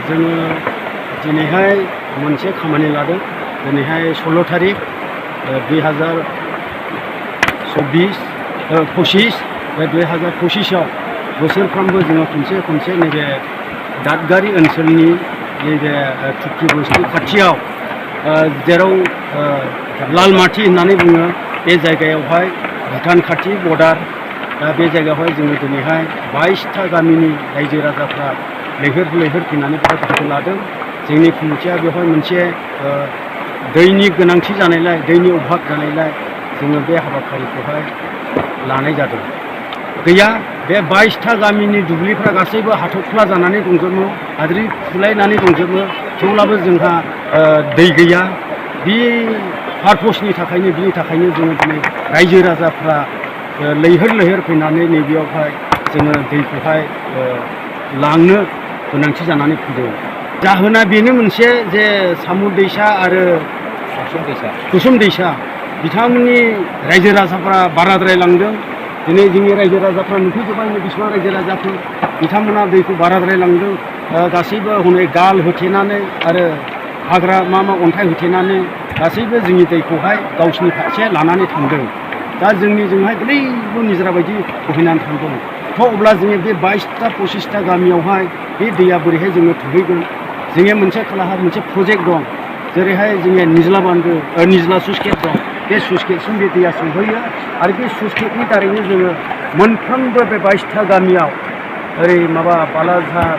जोङो दिनैहाय मोनसे खामानि लादों। दिनैहाय 16 तारिख 2025 बे 2025आव बोसोरफ्रोमबो जोङो खनसे नैबे दादगारि ओनसोलनि नैबे थुक्कि बस्ति खाथियाव जेराव लालमाटि होननानै बुङो बे जायगायावहाय भुटान खाथि बर्डार बे जायगायावहाय जोङो दिनैहाय 22टा गामिनि रायजो राजाफ्रा लैहोर फैनानै बेहाय बाहागो लादों। जोंनि कमिटिया बेवहाय मोनसे दैनि गोनांथि जानायलाय दैनि अभाब जानायलाय जोङो बे हाबाफारिखौहाय लानाय जादों। गैया बे 22टा गामिनि दुब्लिफ्रा गासैबो हाथफ्ला जानानै दंजोबो, हाद्रि फुलायनानै दंजोबो, थेवब्लाबो जोंहा दै गैया। बे पारपसनि थाखायनो बिनि थाखायनो जोङो दिनै रायजो राजाफ्रा लैहोर फैनानै नैबेयावहाय जोङो दैखौहाय लांनो गोनांथि जानानै फैदों। जाहोना बेनो मोनसे जे सामुर दैसा आरो कुसुम दैसा बिथांमोननि रायजो राजाफ्रा बाराद्राय लांदों। दिनै जोंनि रायजो राजाफ्रा नुफैजोब्बाय बेसेबां रायजो राजाफोर बिथांमोना दैखौ बाराद्राय लांदों। गासैबो हनै गाल होथेनानै आरो हाग्रा मा अन्थाइ होथेनानै गासैबो जोंनि दैखौहाय गावसिनि फारसे लानानै थांदों। दा जोंनिजोंहाय गोलैबो निजरा बायदि बोहैनानै थांदों। अब्ला जोङो बे 22टा 25टा गामियावहाय बे दैया बोरैहाय जोङो थुहैगोन? जोंनिया मोनसे खोलाहा मोनसे प्रजेक्ट दं, जेरैहाय जोंनिया निज्ला बान्दो निज्ला स्लुइस गेट दं। बे स्लुइस गेटसिम बे दैया सौहैयो आरो बे स्लुइस गेटनि दारैनो जोङो मोनफ्रोमबो बे 22टा गामियाव ओरै माबा बालाझार,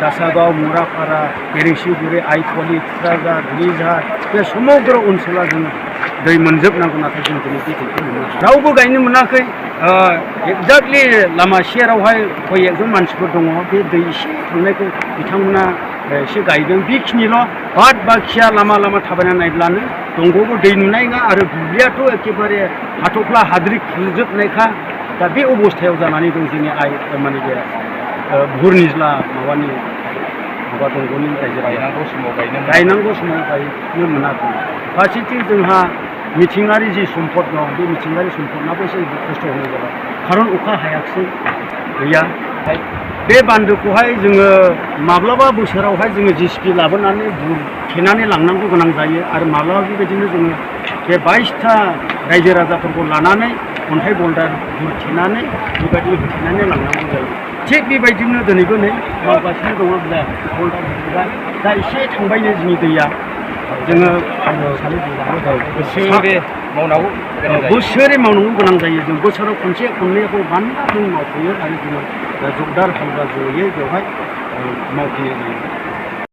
गासागाव, मुरापारा, बेरेंसिगुरि, आइफवालि, थुक्राझार, दुलिझार बे समग्र ओनसोला जोङो दै मोनजोबनांगौ, नाथाय जों दिनै बे दैखौ मोननो हाया। रावबो गायनो मोनाखै। एक्जाक्टलि लामा सेरावहाय कय एकजन मानसिफोर दङ, बे दै एसे थांनायखौ बिथांमोना एसे गायदों, बेखिनिल'। बाद बाखिया लामा थाबायना नायब्लानो दंग'आवबो दै नुनाय नङा आरो दुब्लियाथ' एखेबारे हाथफ्ला हाद्रि खुजोबनायखा। दा बे अबस्थायाव जानानै दं जोंनि माने बे भुरनिज्ला माबानि माबा दंग'नि रायजो गायनांगौ समाव गायनो मोनाखै। फारसेथिं जोंहा मिथिंगायारि जि सम्पद दं, बे मिथिंगायारि सम्पदनाबो एसे खस्थ' होनाय जाबाय, खारन अखा हायाखिसै, गैया। बे बान्दोखौहाय जोङो माब्लाबा बोसोरावहाय जोङो JCB लाबोनानै थेनानै लांनांगौ गोनां जायो आरो माब्लाबा बेबायदिनो जोङो बे 22टा रायजो राजाफोरखौ लानानै अन्थाइ बल्दार थेनानै बेबायदि होथेनानै लांनांगौ जायो। थिग बेबायदिनो दिनैबो नै मावगासिनो दङ। बल्दार होथेबाय, दा एसे थांबायनो जोंनि दैया। जोङो बोसोरै मावनांगौ गोनां जायो। जों बोसोराव खनसे खननैखौ बान्दा जों मावफैयो आरो जोङो जगदार हालुवा जयै बेवहाय मावफैनाय जायो।